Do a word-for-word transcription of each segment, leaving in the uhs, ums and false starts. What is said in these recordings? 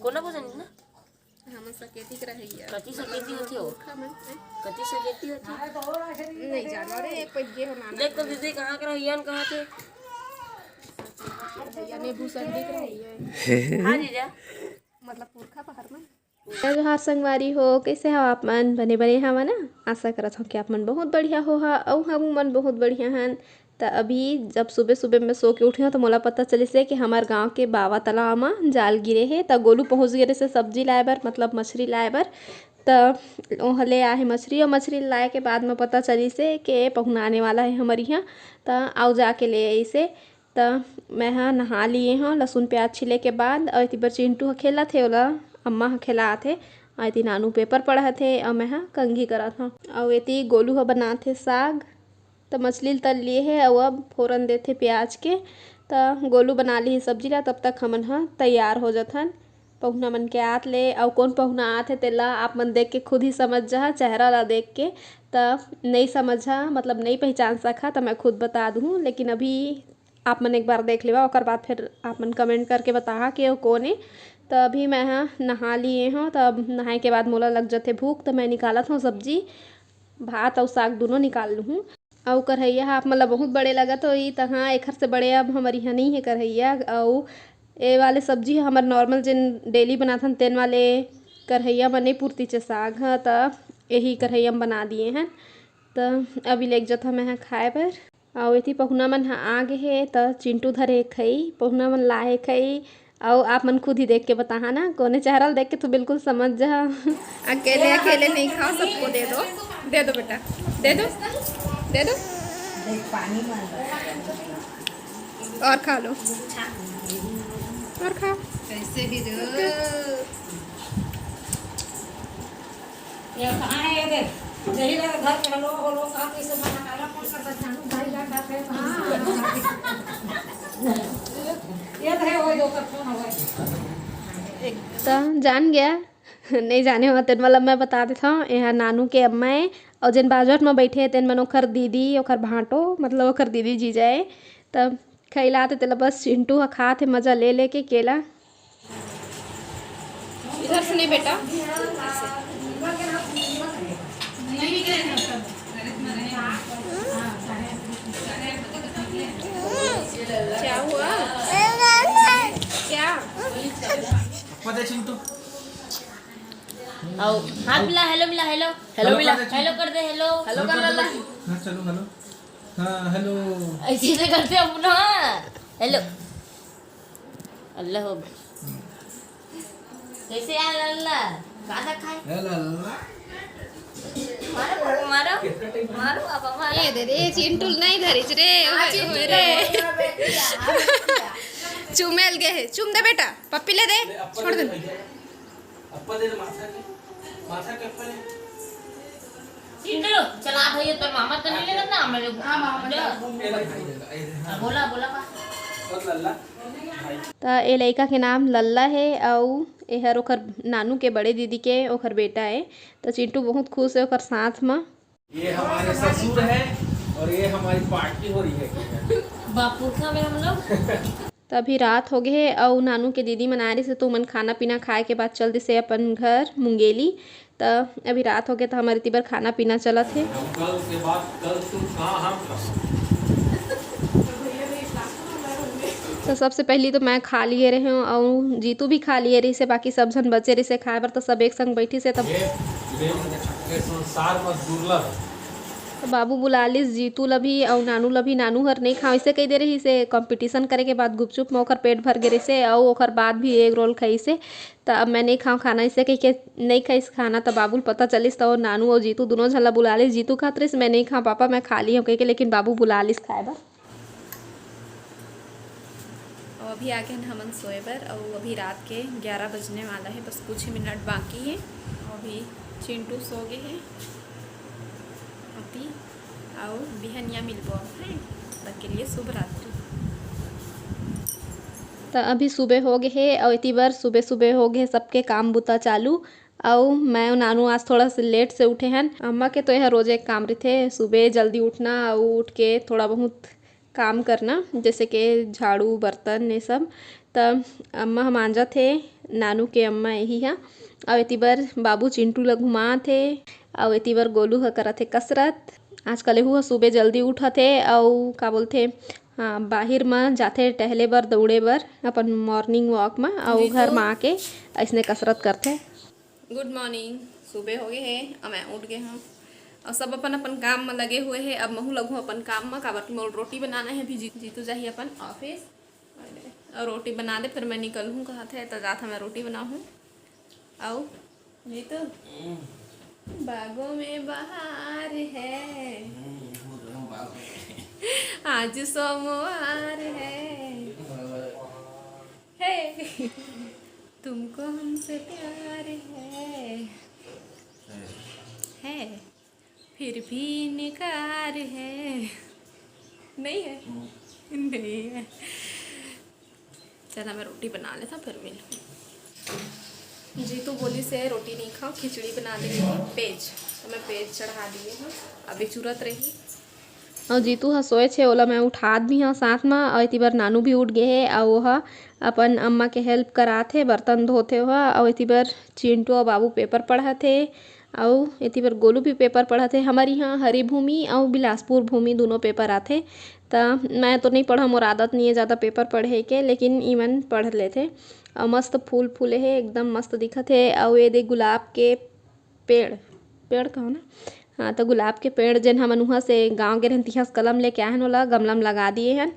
बोला भोजन ना। हमन सकेती के रहइया। कति सकेती होथे हो? पुरखा मन, हैं? कति सकेती होथे? नहीं जानो रे, कोई गे हो नाना। देख तो दीदी कहाँ के रहइया न कहाँ के? रहइया ने भूसंडी के रहइया। हाँ जीजा। मतलब पुरखा पहाड़ में। जय जोहार संगवारी हो, कइसे हव आप मन? बने बने हव ना? आशा करत हव कि आप मन बहुत बढ़िया होहा, अउ हम मन बहुत बढ़िया हन। त अभी जब सुबह सुबह मैं सो के उठी हूँ, त मोला पता चलिस हे कि हमर गांव के बावा तालाब म जाल गिरे हे। त गोलू पहुँच गे रहिस हे सब्जी लाए बर, मतलब मछरी लाए बर। त ओह ले आहे मछरी, अउ मछरी लाए के बाद म पता चलिस हे कि पहुना आने वाला हे हमर इहाँ, त अउ जाके ले आइस हे। त मैं ह नहा लिए हव लसुन प्याज छिले के बाद, अउ एती बर चिंटू ह खेलत हे, ओला अम्मा ह खेलात हे, अउ एती नानू पेपर पढ़त हे, अउ मैं ह कंघी करत हव। अउ एती गोलू ह बनात हे साग। त मछली ल तल लिए हे, अउ अब फोरन देथे प्याज के। त गोलू बना लिही सब्जी ला, तब तक हमन ह तैयार हो जथन। पहुना मन के आत ले, अउ कोन पहुना आत हे, तेला आप मन देख के खुद ही समझ जहा, चेहरा ला देख के। त नई समझा, मतलब नई पहचान सका, त मैं खुद बता दूँ, लेकिन अभी आप मन एक बार देख लेवा, ओकर बाद फिर आप मन comment करके बताहा कि वो कोन ए। त अभी मैं ह नहा लिए हव, त अब नहाए के बाद मोला लग जथे भूख, त मैं निकालत हव सब्जी, भात अउ साग दुनों निकाल लूहूँ। अउ करहइया ह आप मन ल बहुत बड़े लगत होही, त हाँ, एखर से बड़े अब हमर इहाँ नइ हे करहइया। अउ ए वाले सब्जी ह हमर normal जेन daily बनाथन तेन वाले करहइया म नइ पुरतिस ए साग ह, त एही करहइया म बना दिए हन। त अभी लेग जथव मैं ह खाए बर। अउ एती पहुना मन ह आ गे हे, त चिंटू धरे हे खई, पहुना मन लाए हे खई। अउ आप मन खुद ही देख के बताहा ना, कोने चेहरा ल देख के तो बिल्कुल समझ जहा। अकेले अकेले नहीं खाओ, सबको दे दो, दे दो बेटा, दे दो, दे दो। देख, पानी मांग रहा है। और खा लो, और खाओ। कैसे भी दो। ये कहाँ है? ये देख, यही लगा घर के, हेलो, हेलो, कहाँ कैसे बना, काला कौन सा बच्चा, भाई का बात है, कहाँ? ये तो है, वो जो कर फोन हो गए। त जान गया, नहीं जाने हो तेन वाला मैं बता देता हूँ। यहाँ नानू के अम्मा है, और जेन बाजवट में बैठे हैं, तेन मन ओखर दीदी, ओखर भांटो, मतलब ओखर दीदी जीजा है। तब खइलात हे तेला, बस चिंटू ह खात हे मजा ले लेके केला। इधर से नहीं बेटा। क्या हुआ? क्या? पता चिंटू। आओ, हाथ मिला, हेलो मिला, हेलो। हेलो हेलो मिला। कर दे। हेलो कर दे, हेलो। हेलो कर लल्ला। हाँ, चलो, हेलो। हाँ, हेलो। ऐसे तो करते हम ना। हेलो। अल्लाह हो। कैसे यार लल्ला? गाना खाए। ए लल्ला। मारो, मारो, मारो, मारो, बाबा, मारो। ये दे रे, चिंटू नहीं धरिस रे, हाँ, ओए, चिंटू ओए रे। चुमेल गे हे, चुम दे बेटा, पप्पी ले दे, ले, अप्पा छोड़ दे दे। भैया। अप्पा दे दे माथा के, माथा के अप्पा ले। चिंटू, चला भैया, तोर मामा तो नहीं लेगत ना, हम लोग। हाँ, मामा ले। ए ले भाई, ए ले, ए ले, हाँ। बोला, बोला का? और लल्ला, भाई। त ए लइका के नाम लल्ला हे, अउ एहर ओखर नानू के बड़े दीदी के ओखर बेटा हे। त चिंटू बहुत खुश हे ओखर साथ म। ये हमारे ससुर हैं और ये हमारी पार्टी हो रही है। बापुरखा में हम लोग। त अभी रात हो गे हे, अउ नानू के दीदी मन आए रहिस हे, त ओमन खाना पीना खाए के बाद चल दिस हे अपन घर मुंगेली। त अभी रात हो गे, त हमर एती बर खाना पीना चलत हे। कल के बाद कल तुम कहाँ, हम कहाँ? त सबसे पहिली तो मैं खा लिए रहेंव, अउ जीतू भी खा लिए रहिस हे, बाकी सब झन बचे रहिस हे खाए बर, त सब एक संग बैठिस हे, तब ये, ये, ये संसार में दुर्लभ है। त बाबू बुला लिस जीतू ल भी अउ नानू ल भी। नानू हर नइ खांव, अइसे कहि दे रहिस हे, competition करे के बाद गुपचुप म ओखर पेट भर गे रहिस हे, अउ ओखर बाद भी egg roll खाइस हे। त अब मैं नइ खांव खाना, अइसे कहिके नइ खाइस खाना। त बाबू ल पता चलिस, त ओ नानू अउ जीतू दुनों झन ल बुला लिस। जीतू कहत रहिस, "मैं नइ खांव पापा, मैं खा लिये हंव," कहिके, लेकिन बाबू बुला लिस खाए बर। अउ अभी आ गेन हमन सोए बर, अउ अभी रात के ग्यारह बजने वाला हे, बस कुछ ही मिनट बाकी हे। अउ अभी चिंटू सो गे हे अभी, अउ बिहनिया मिलबो अब, हैं? तब तक के लिए शुभ रात्रि। त अभी सुबह हो गे हे, अउ एती बर सुबह सुबह हो गे हे सबके काम बुता चालू। अउ मैं अउ नानू आज थोड़ा से late से उठे हन। अम्मा के तो एह रोज एक काम रहिथे, सुबह जल्दी उठना अउ उठ के थोड़ा बहुत काम करना, जैसे कि झाड़ू, बर्तन, ये सब। त अम्मा ह मांजत हे, नानू के अम्मा यही ह। अउ एती बर बाबू चिंटू ल घुमात हे, अउ एती बर गोलू ह करत हे कसरत। आजकल एहू ह सुबह जल्दी उठत हे, अउ का बोलथे, हाँ, बाहिर म जाथे टहले बर, दौड़े बर, अपन मॉर्निंग वॉक म, अउ घर म आके अइसने कसरत करथे। गुड मॉर्निंग। सुबह हो गए हे, अब मैं उठ गए हूँ, और सब अपन अपन काम में लगे हुए हैं। अब महू लगू अपन काम में, काबर कि मोर रोटी बनाना है, अभी जी-, जीतू जाही अपन ऑफिस, और रोटी बना दे, फिर मैं निकलूँ कहत है, तो जात हूँ मैं रोटी बनाहूँ। आओ जीतू, बागों में बहार है, आज सोमवार है, है। तुमको हमसे प्यार है, है, फिर भी इनकार है, नहीं है, नहीं है। चला, मैं रोटी बना लेता, फिर मिलूँ। जीतू बोलिस हे रोटी नहीं खाओ, खिचड़ी बना दे पेज, तो मैं पेज चढ़ा दिए हूँ, अभी चुरत रही। अउ जीतू ह सोए छे, ओला मैं उठात भी हव साथ म। अउ एती बर नानू भी उठ गे हे, अउ ओह अपन अम्मा के हेल्प करात हे, बर्तन धोत हे ओह। अउ एती बर चिंटू अउ बाबू पेपर पढ़त हे, अउ एती बर गोलू भी पेपर पढ़त हे। हमर इहाँ हरिभूमि अउ बिलासपुर भूमि दूनों पेपर आथे, त मैं तो नइ पढ़ंव, मोर आदत नइ हे ज़्यादा पेपर पढ़े के, लेकिन इमन पढ़ लेथे। अउ मस्त फूल फूले हे, एकदम मस्त दिखत हे। अउ ये दे गुलाब के पेड़, पेड़ कहो ना, हाँ, तो गुलाब के पेड़ जेन हमन उहाँ से गाँव गे रहन, तिहाँ से कलम लेके आए हन, ओला गमला में लगा दिए हन।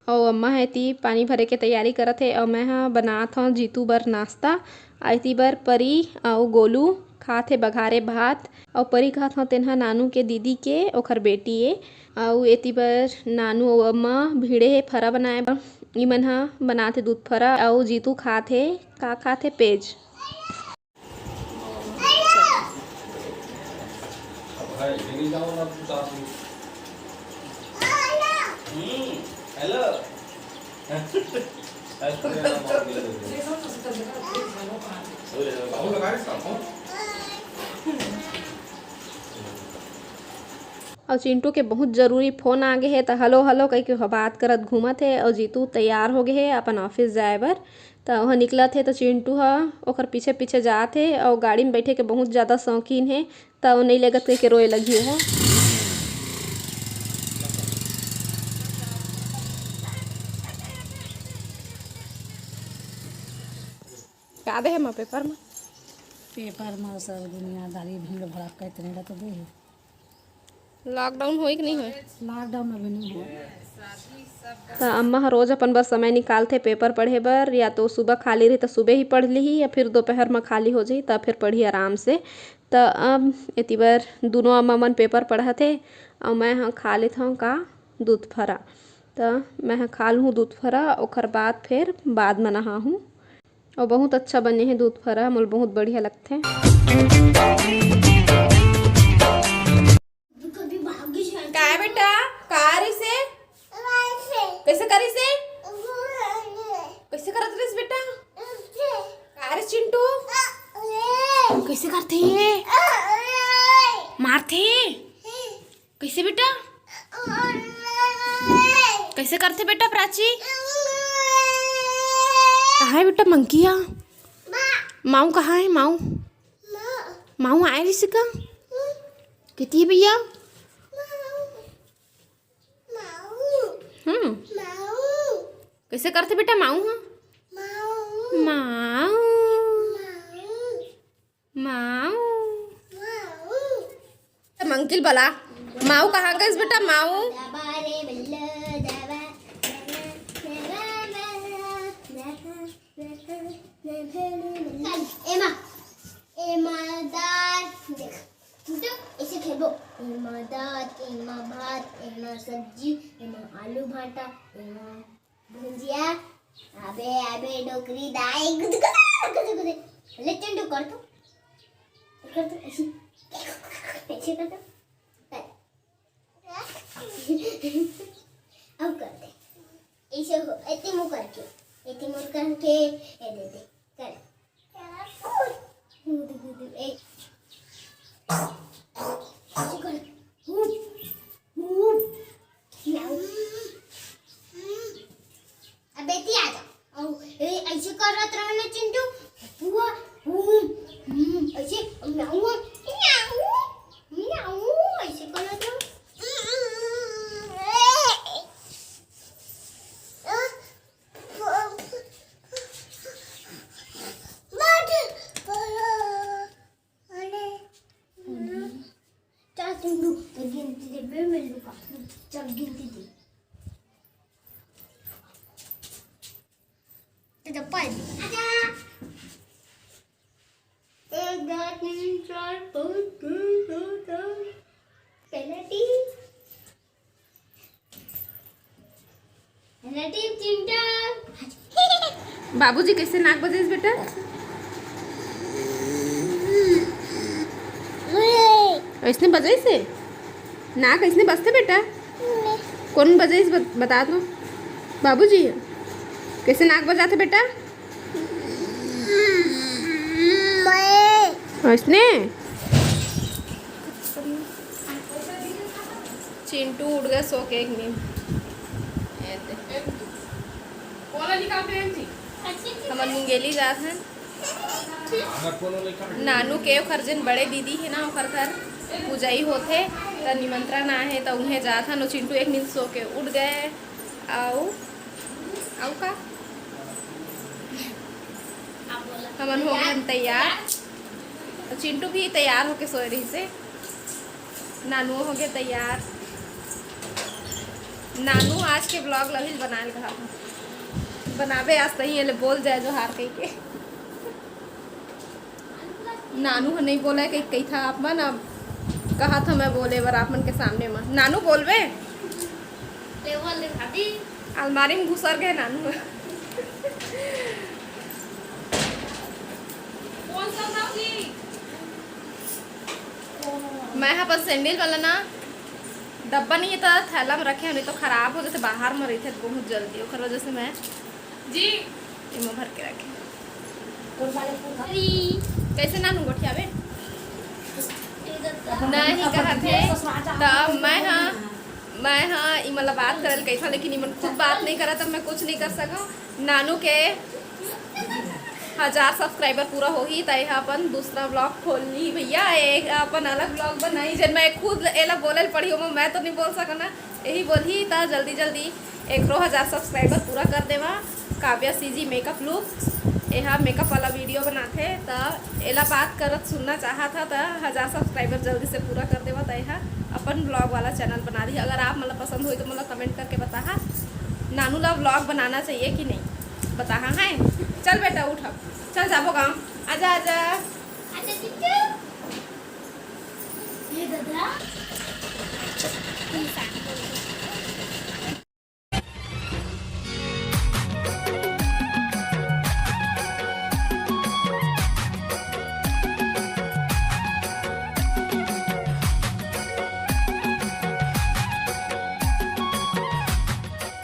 अउ अम्मा ह एती पानी भरे के तैयारी करत हे, अउ मैं ह बनात हव जीतू बर नाश्ता। अउ एती बर परी अउ गोलू खात हे बघारे भात, अउ परी कहत हव तेन ह नानू के दीदी के, ओखर बेटी ए। अउ एती बर नानू अउ अम्मा भिड़े हे फरा बनाए बर। इमन ह बनात हे दूध फरा, अउ जीतू खात हे, का खात हे, पेज। अउ चिंटू के बहुत जरूरी फोन आ गे हे, त हेलो हेलो कहिके ओह बात करत घूमत हे। अउ जीतू तैयार हो गे हे अपन ऑफिस जाए बर। त ओह निकलत हे, त चिंटू ह ओकर पीछे पीछे जात हे। अउ गाड़ी में बैठे के बहुत ज़्यादा शौकीन हे, त ओ नइ लेगत कहिके रोए लगही ओह। का दे हे माँ पेपर में? पेपर में सब दुनियादारी भीड़ भड़क्का इतने ला तो दे हे। लॉकडाउन होई कि नहीं होई? लॉकडाउन अभी नहीं होई। त अम्मा ह रोज अपन बर समय निकालथे पेपर पढ़े बर, या तो सुबह खाली रही त सुबह ही पढ़ लिही, या फिर दोपहर म खाली हो जाही त फिर पढ़ही आराम से। त अब एती बर दूनों अम्मा मन पेपर पढ़त हे, अउ मैं ह खा लेत हव का, दूध फरा। त मैं ह खा लूँ दूध फरा, ओकर बाद फिर बाद म नहाहूँ। अउ बहुत अच्छा बने हे दूध फरा, मोला बहुत बढ़िया लगथे। काय बेटा, का रिसे? कैसे करिसे? कैसे करत रिस बेटा? का रे चिंटू? कैसे करथे? मारथे? कैसे बेटा? कैसे करथे बेटा प्राची? कहाँ है बेटा मंकिया? माऊ कहाँ है माऊ? माऊ आए रिसे का? किती है भैया? हम्म। कैसे करथे बेटा माऊ ह? माऊ। माऊ। त मंकिल बला, माऊ कहाँ गइस बेटा, माऊ? एमा, एमा दार, देख, तू तो ऐसे खेलबो। एमा दार, एमा भात, एमा सब्जी, एमा आलू भाटा, एमा भुंजिया। अबे, अबे, डोकरी दाई, गुद, गुद, गुद, गुद। ले, टेंडू कर तो। कर तो, ऐसे। ऐसे कर तो। कर। अब कर दे। ऐसे हो, ऐसे मुंह करके। ऐसे मुंह करके, ये दे दे। कर। गुद, गुद, ए। ऐसे कर। हुप, हुप। म्याऊ। अब बेटी आ जा। अउ, ए, ऐसे करत रहो ना चिंटू, बाबूजी, कैसे नाक बजाइस बेटा? ऐसने बजाइस हे? नाक ऐसने बजथे बेटा? कौन बजाइस, बत-, बता तो। बाबूजी, कैसे नाक बजाथे बेटा? ऐसने? चिंटू उठ गए सो के एक नींद। हमन मुंगेली जात हन। नानू के ओखर जेन बड़े दीदी हे ना, ओखर घर पूजई होथे, त निमंत्रण आहे, त उहें जात हन। ओ चिंटू एक नींद सो के उठ गए। अउ, अउ का? हमन हो गए हन तैयार। चिंटू भी तैयार होके सोए रहिसे। नानू हो गए तैयार। नानू आज के vlog लहिल बनाए ल कहा था। बनाबे आज तही, एले बोल जय जोहार कह के। नानू ह नहीं बोला कह, कही था आप मन, अब कहा था मैं बोले बर आप मन के सामने में। नानू बोलबे? ले बोल दे भाभी। अलमारी में घुसर गए नानू ह। कौन सा लाओगी? मैं ह अपन सैंडल वाला ना डब्बा नहीं है तो थैला में रखे हो, नहीं तो खराब हो जाते, बाहर में रहते बहुत जल्दी, ओकर वजह से मैं जी एमा भर के रखे। कैसे नानू गोठियाबे? नहीं कहत हे, त मैं ह, मैं ह इमन ला बात करे ल कहिथव, लेकिन इमन खुद बात नहीं करत, अब मैं कुछ नहीं कर सकव। नानू के हजार subscriber पूरा होही, त एहा अपन दूसरा vlog खोल ली भैया, एक अपन अलग vlog बनाई, जेन मैं खुद एला बोले ल पड़ी, ओमा मैं तो नहीं बोल सकव ना, यही बोलही। त जल्दी जल्दी एकरो हजार subscriber पूरा कर देवा। काव्या सीजी makeup look, एहा makeup वाला video बनाथे, त एला बात करत सुनना चाहत हा, त हजार subscriber जल्दी से पूरा कर देवा, त एहा अपन vlog वाला channel बना दी। अगर आप मन ला पसंद होई, तो मोला comment करके बताहा। नानू ला vlog बनाना चाहिए कि नहीं, बताहा है। चल बेटा, उठ, अब चल जाबो गाँव, आजा, आजा। अच्छा, चिट्टू। ये दादा।